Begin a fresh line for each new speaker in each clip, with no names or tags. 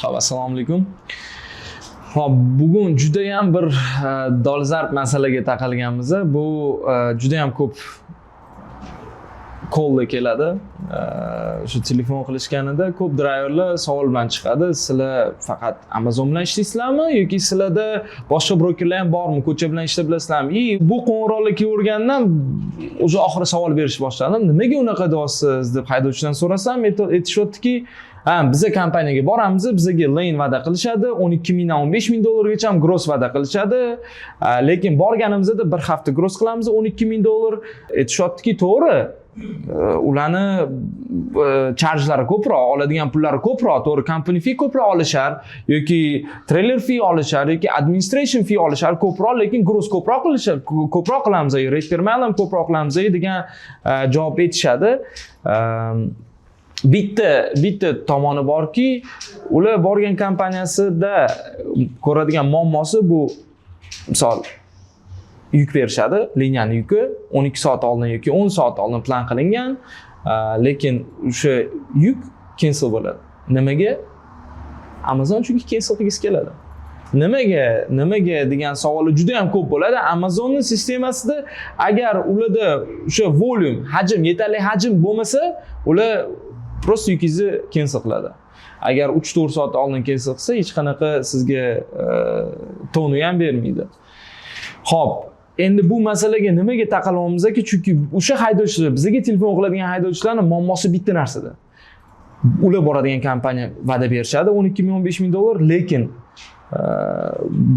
Xo'p, assalomu alaykum. Xo'p, bugun judayam bir dolzarb masalaga taqalganmiz. Bu judayam ko'p callda keladi. Shu telefon qilishganida ko'p driverlar savol bilan chiqadi. Sizlar faqat Amazon bilan ishlaysizlarmi yoki sizlarda boshqa brokerlar ham bormi? Ko'cha bilan ishlab bilasizlarmi? И bu qo'ng'iroqlar kelavergandan уже oxiri savol berishni boshladim. Nimaga unaqa deyapsiz deb haydovchidan so'rasam, aytishyaptiki, ha, biza kompaniyaga boramiz, bizaga lane va'da qilishadi, 12 mingdan 15 ming dollargacha ham gross va'da qilishadi. Lekin borganimizda bir hafta gross qilamiz 12 ming dollar. Aytishyaptiki, to'g'ri, ularni chargelari ko'proq, oladigan pullari ko'proq, to'g'ri, company fee ko'proq olishar yoki trailer fee olishar yoki administration fee olishar ko'proq, lekin gross ko'proq qilishar, ko'proq qilamiz, rate per mile ham ko'proq qilamiz degan javob aytishadi. Bitta tomoni borki, ular borgan kompaniyasida ko'radigan muammosi bu, misol, yuk berishadi, liniyani yuki 12 soat oldin yoki 10 soat oldin plan qilingan, lekin o'sha yuk cancel bo'ladi. Nimaga? Amazon chunki cancel qilgisi keladi. Nimaga degan savollar juda ham ko'p bo'ladi. Amazonni sistemasida agar ularda o'sha volume, hajm, yetarli hajm bo'lmasa, ular просто yukingizni cancel qiladi. Agar 3-4 soat oldin cancel qilsa, hech qanaqa sizga tonu ham bermaydi. Xo'p, endi bu masalaga nimaga taqalyapmizki? Chunki o'sha haydovchilar, bizga telefon qiladigan haydovchilarning muammosi bitta narsada. Ular boradigan kompaniya va'da berishadi 12 ming, 15 ming dollar, lekin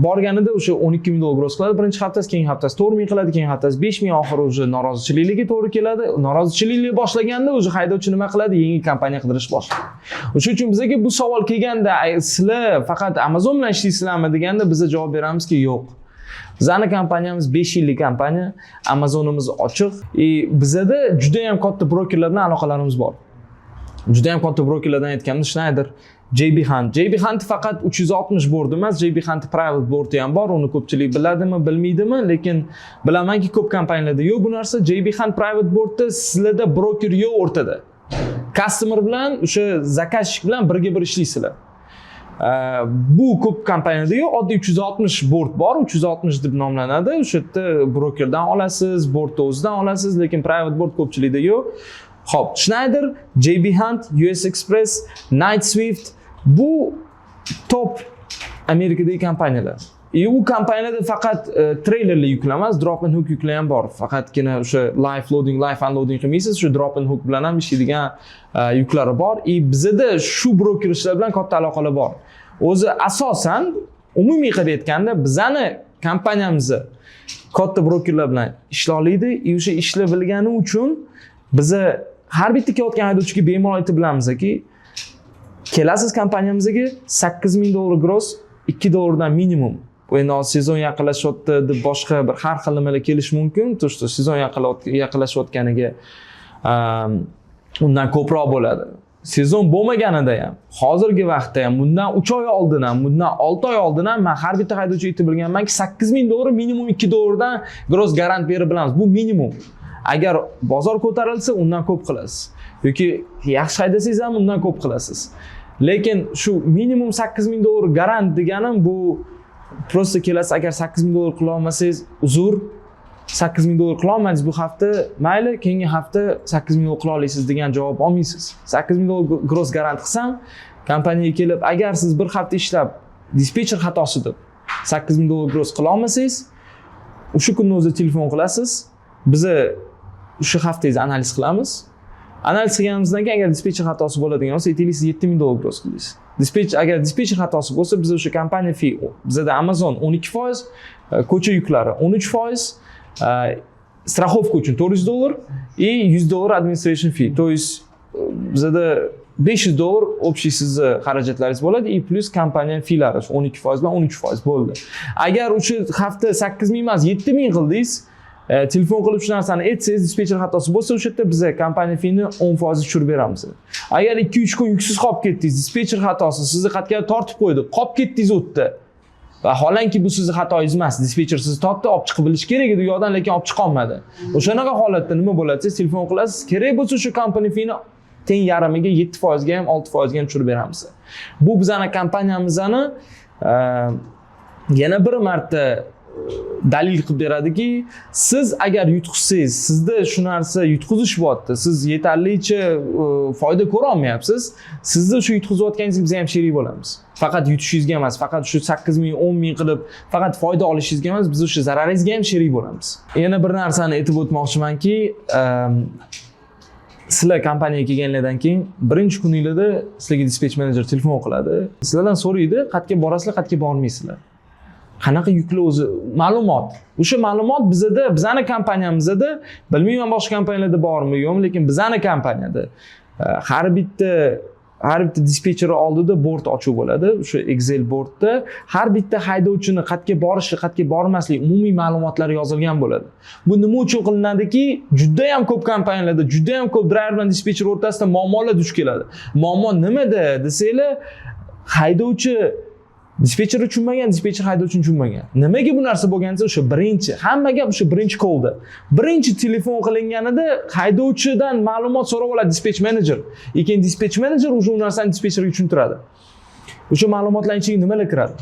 borganida o'sha 12 ming dollar gross qiladi birinchi haftasi, keyingi haftasi 4 ming qiladi, keyingi haftasi 5 ming, oxiri уже norozichilikligi to'g'ri keladi. Norozichilikli boshlaganda уже haydovchi nima qiladi? Yangi kompaniya qidirish boshlaydi. O'sha uchun bizga bu savol kelganda, "Ay, sizlar faqat Amazon bilan ishlaysizlarmi?" deganda, biza javob beramizki, yo'q. Bizani kompaniyamiz 5 yillik kompaniya, Amazonimiz ochiq и bizada juda ham katta brokerlar bilan aloqalarimiz bor. Juda ham katta brokerlardan aytganimda Schneider, JB Hunt. JB Hunt faqat 360 board emas, JB Hunt private board ham bor. Uni ko'pchilik biladimi, bilmaydimi, lekin bilamanki, ko'p kompaniyalarda yo'q bu narsa. JB Hunt private boardda sizlarda broker yo'q o'rtada. Customer bilan, o'sha заказчик bilan birga bir ishlaysizlar. Bu ko'p kompaniyada yo'q, oddiy 360 board bor, 360 deb nomlanadi. O'sha yerda brokerdan olasiz, boardni o'zidan olasiz, lekin private board ko'pchilikda yo'q. Xo'p, Schneider, JB Hunt, US Express, Knight Swift bu top Amerikadagi kompaniyalar. И u kompaniyalarda faqat treylerli yuklar emas, drop and hook yuklar ham bor. Faqatgina o'sha live loading, live unloading qilmaysiz, shu drop and hook bilan ham ishlaydigan yuklari bor. И bizada shu brokerlar bilan katta aloqalar bor. O'zi asosan umumiy qilib aytganda, bizani kompaniyamizni katta brokerlar bilan ishla oladi и o'sha ishlab bilgani uchun biza har bitta kelayotgan haydovchiga bemalol aytib bilamizki, kelasiz kompaniyamizga, 8 ming dollar gross, 2 dollardan minimum. Bu endi hozir sezon yaqinlashyapti deb boshqa bir har xil nimalar kelishi mumkin, то что sezon yaqinlashayotganiga undan ko'proq bo'ladi. Sezon bo'lmaganida ham, hozirgi vaqtda ham, bundan 3 oy oldin ham, bundan 6 oy oldin ham man har bitta haydovchiga aytib bilganmanki, 8 ming dollar minimum 2 dollardan gross garant berib bilamiz. Bu minimum. Agar bozor ko'tarilsa, undan ko'p qilasiz. Yoki yaxshi haydasangiz ham undan ko'p qilasiz. Lekin shu minimum 8 ming dollar garant deganim bu просто kelasiz, agar 8 ming dollar qila olmasangiz, uzr, 8 ming dollar qila olmadingiz bu hafta, mayli, keyingi hafta 8 ming dollar qila olasiz degan javob olmaysiz. 8 ming dollar gross garant qilsam, kompaniyaga kelib, agar siz bir hafta ishlab dispetcher xatosi deb 8 ming dollar gross qila olmasangiz, o'sha kunni o'zida telefon qilasiz, biza o'sha haftangizni analiz qilamiz. Analiz qilganimizdan keyin agar dispetcher xatosi bo'ladigan bo'lsa, aytaylik, siz 7 ming dollar gross qildingiz. Agar dispetcher xatosi bo'lsa, biz o'sha kompaniya fee, bizada Amazon 12%, ko'cha yuklari 13%, страховка uchun 400 dollar и 100 dollar administration fee. То есть bizada 500 dollar общий sizni xarajatlaringiz bo'ladi и плюс kompaniya feelari 12% bilan 13% bo'ldi. Agar o'sha hafta 8 ming emas, 7 ming qildingiz, telefon qilib shu narsani aytsangiz, dispetcher xatosi bo'lsa, o'sha yerda biza kompaniya feeni 10% tushirib beramiz. Agar 2-3 kun yuksiz qolib ketdingiz, dispetcher xatosi sizni qayerga tortib qo'ydi, qolib ketdingiz u yerda. Vaholanki bu sizni xatoyingiz emas, dispetcher sizni tortdi, olib chiqib bilish kerak edi u yoqdan, lekin olib chiqa olmadi. O'shanaqa holatda nima bo'ladi? Siz telefon qilasiz, kerak bo'lsa o'sha company feeni Teng yarmiga, 7%ga ham, 6%ga ham tushirib beramiz. Bu bizani kompaniyamizni yana bir marta dalil qilib beradiki, siz agar yutqizsangiz, sizda shu narsa yutqizish bo'lyapti, siz yetarlicha foyda ko'ra olmayapsiz, sizni shu yutqizayotganingizga biz ham sherik bo'lamiz. Faqat yutishingizga emas, faqat shu 8000, 10 000 qilib faqat foyda olishingizga emas, biz o'sha zararingizga ham sherik bo'lamiz. Yana bir narsani aytib o'tmoqchimanki, sizlar kompaniyaga kelganlardan keyin birinchi kuninglarda sizlarga dispatch menejer telefon qiladi, sizlardan so'raydi: qayerga borasizlar, qayerga bormaysizlar, qanaqa yuklar, o'zi ma'lumot. O'sha ma'lumot bizada, bizani kompaniyamizda, bilmayman, boshqa kompaniyalarda bormi, yo'qmi, lekin bizani kompaniyada har bitta dispetcher oldida board ochuv bo'ladi. O'sha Excel boardda har bitta haydovchini qayerga borishi, qayerga bormasligi, umumiy ma'lumotlar yozilgan bo'ladi. Bu nima uchun qilinadiki, judayam ko'p kompaniyalarda judayam ko'p driver bilan dispetcher o'rtasida muammolar duch keladi. Muammo nimada desanglar, haydovchi dispetcherni tushunmagan, dispetcher haydovchini tushunmagan. Nimaga bu narsa bo'lgan desa, o'sha birinchi, hamma gap o'sha birinchi callda, birinchi telefon qilinganida haydovchidan ma'lumot so'rab oladi dispatch menejer и keyin dispatch menejer уже u narsani dispetcherga tushuntiradi. O'sha ma'lumotlarning ichiga nimalar kiradi?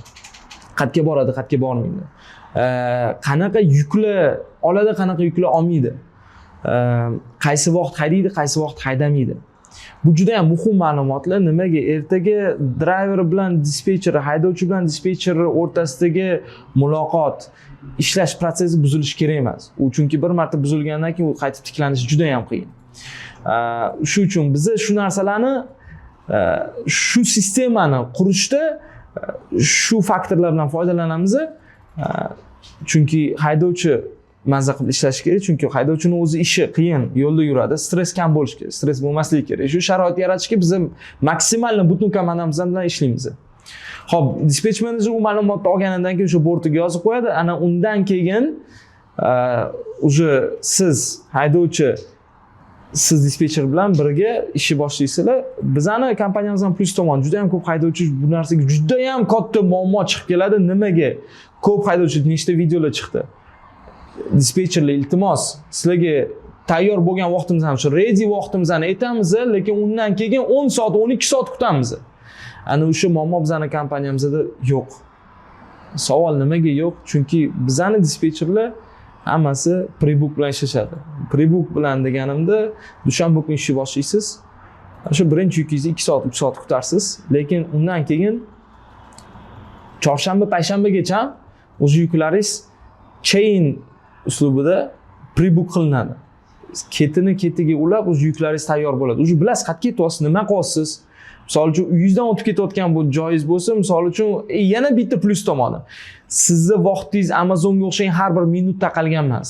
Qayerga boradi, qayerga bormaydi, qanaqa yuklar oladi, qanaqa yuklar olmaydi, qaysi vaqt haydaydi, qaysi vaqt haydamaydi. Bu juda yam muhim ma'lumotlar. Nimaga? Ertaga driver bilan dispetcher, haydovchi bilan dispetcher o'rtasidagi muloqot, ishlash protsessi buzilishi kerak emas u, chunki bir marta buzilgandan keyin u qaytib tiklanishi juda yam qiyin. Shu uchun biza shu narsalarni, shu sistemani qurishda shu faktorlar bilan foydalanamiz, chunki haydovchi maza qilib ishlashi kerak, chunki haydovchini o'zi ishi qiyin, yo'lda yuradi, stress kam bo'lishi kerak, stress bo'lmasligi kerak. Shu sharoitni yaratishga biz максимально butun komandamiz bilan ishlaymiz. Ho'p, dispatch menejer u ma'lumotni olganidan keyin o'sha bortiga yozib qo'yadi. Ana undan keyin уже siz haydovchi, siz dispetcher bilan birga ishni boshlaysizlar. Bizani kompaniyamizdan plyus tomon, juda yam ko'p haydovchi bu narsaga, juda yam katta muammo chiqib keladi. Nimaga ko'p haydovchi, nechta videolar chiqdi: dispetcherlar, iltimos, sizlarga tayyor bo'lgan vaqtimizni, shu ready vaqtimizni aytamiz, lekin undan keyin 10 soat, 12 soat kutamiz. Ana o'sha muammo bizani kompaniyamizda yo'q. Savol: nimaga yo'q? Chunki bizani dispetcherlar hammasi prebook bilan ishlashadi. Prebook bilan deganimda, dushanba kuni ishni boshlaysiz, o'sha birinchi yukingizni 2 soat, 3 soat kutarsiz, lekin undan keyin chorshanba, payshanbagacha o'zi yuklaringiz chain uslubida prebook qilinadi, ketini ketiga ulab, o'zi yuklaringiz tayyor bo'ladi. Уже bilasiz, qayerga ketyapsiz, nima qilyapsiz. Misol uchun, uyingizdan o'tib ketayotgan bu joyingiz bo'lsa, misol uchun, yana bitta plyus tomoni, sizni vaqtingiz Amazonga o'xshagan har bir minutda qolgan emas.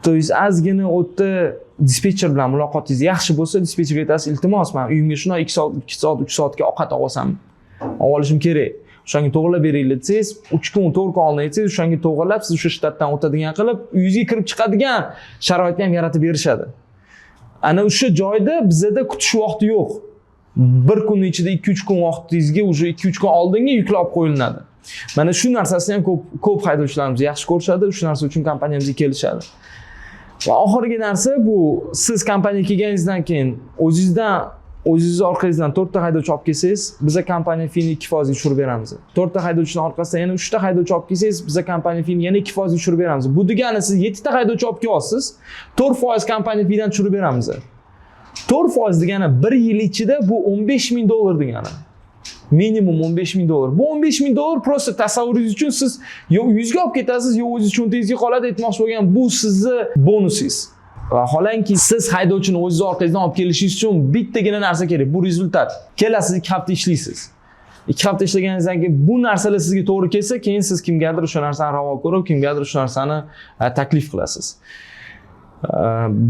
То есть ozgina u yerda dispetcher bilan muloqotingiz yaxshi bo'lsa, dispetcherga aytasiz: "Iltimos, man uyimga shundoq 2 soat, 2 soat, 3 soatga ovqat olib olsam, olib olishim kerak, o'shanga to'g'irlab beringlar", desangiz, 3 kun, 4 kun oldin aytsangiz, o'shanga to'g'irlab, siz o'sha shtatdan o'tadigan qilib, uyingizga kirib chiqadigan sharoitni ham yaratib berishadi. Ana o'sha joyda bizada kutish vaqti yo'q. Bir kunni ichida, 2-3 kun vaqtingizga уже 2-3 kun oldinga yuklab qo'yilinadi. Mana shu narsasini ham ko'p ko'p haydovchilarimiz yaxshi ko'rishadi, shu narsa uchun kompaniyamizga kelishadi. Va oxirgi narsa, bu siz kompaniyaga kelganingizdan keyin o'zingizdan, o'zingizni orqangizdan to'rtta haydovchi olib kelsangiz, biza kompaniya feeni 2%ga tushirib beramiz. To'rtta haydovchini orqasidan yana uchta haydovchi olib kelsangiz, biza kompaniya feeni yana 2%ga tushirib beramiz. Bu degani, siz yettita haydovchi olib kelyapsiz, 4% kompaniya feedan tushirib beramiz. 4% degani bir yil ichida bu 15 000 dollar degani, minimum 15 000 dollar. Bu 15 000 dollar, просто tasavvuringiz uchun, siz yo uyingizga olib ketasiz, yo o'zingiz cho'ntagingizga qoladi. Aytmoqchi bo'lgan, bu sizni bonusingiz. Vaholanki, siz haydovchini o'zingiz orqangizdan olib kelishingiz uchun bittagina narsa kerak, bu результат. Kelasiz, 2 hafta ishlaysiz. 2 hafta ishlaganingizdan keyin bu narsalar sizga to'g'ri kelsa, keyin siz kimgadir o'sha narsani ravo ko'rib, kimgadir o'sha narsani taklif qilasiz.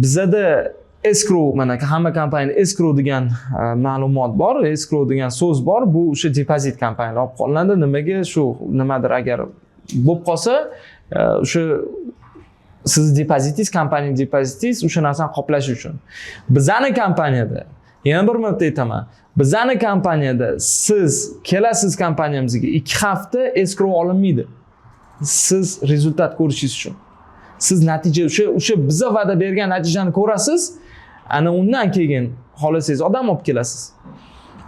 Bizada escrow, mana hamma kompaniyada escrow degan ma'lumot bor, escrow degan so'z bor. Bu o'sha depozit kompaniyalar olib qolinadi. Nimaga? Shu nimadir agar bo'lib qolsa, o'sha sizni depozitingiz, kompaniya depozitingiz o'sha narsani qoplash uchun. Bizani kompaniyada, yana bir marta aytaman, bizani kompaniyada siz kelasiz kompaniyamizga, 2 hafta escrow olinmaydi, siz результат ko'rishingiz uchun. Siz natija, o'sha biza va'da bergan natijani ko'rasiz, ana undan keyin Xohlasangiz, odam olib kelasiz.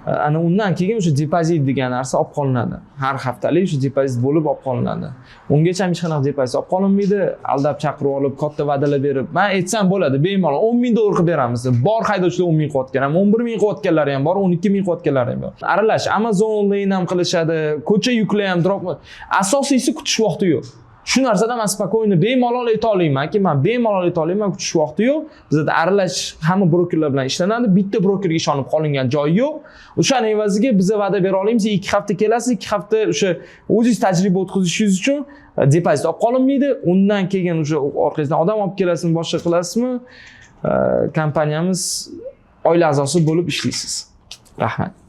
Ana undan keyin o'sha depozit degan narsa olib qolinadi. Har haftalik o'sha depozit bo'lib olib qolinadi. Ungacha hech qanaqa depozit olib qolinmaydi. Aldab chaqirib olib, katta va'dalar berib, man aytsam bo'ladi, bemalol 10 ming dollar qilib beramiz deb. Bor haydovchilar 10 ming qilayotgan ham, 11 ming qilayotganlari ham bor, 12 ming qilayotganlari ham bor. Aralash Amazon Lane ham qilishadi, ko'cha yuklar ham drop. Asosiysi, kutish vaqti yo'q. Shu narsada man спокойно, bemalol ayta olamanki, man bemalol ayta olaman, kutish vaqti yo'q. Bizada aralash hamma brokerlar bilan ishlanadi, bitta brokerga ishonib qolingan joyi yo'q. O'shani evaziga biza va'da bera olamiz: 2 hafta kelasiz, 2 hafta o'sha o'zingiz tajriba o'tkazishingiz uchun depozit olib qolinmaydi. Undan keyin o'sha orqangizdan odam olib kelasizmi, boshqa qilasizmi, kompaniyamiz oila a'zosi bo'lib ishlaysiz. Rahmat.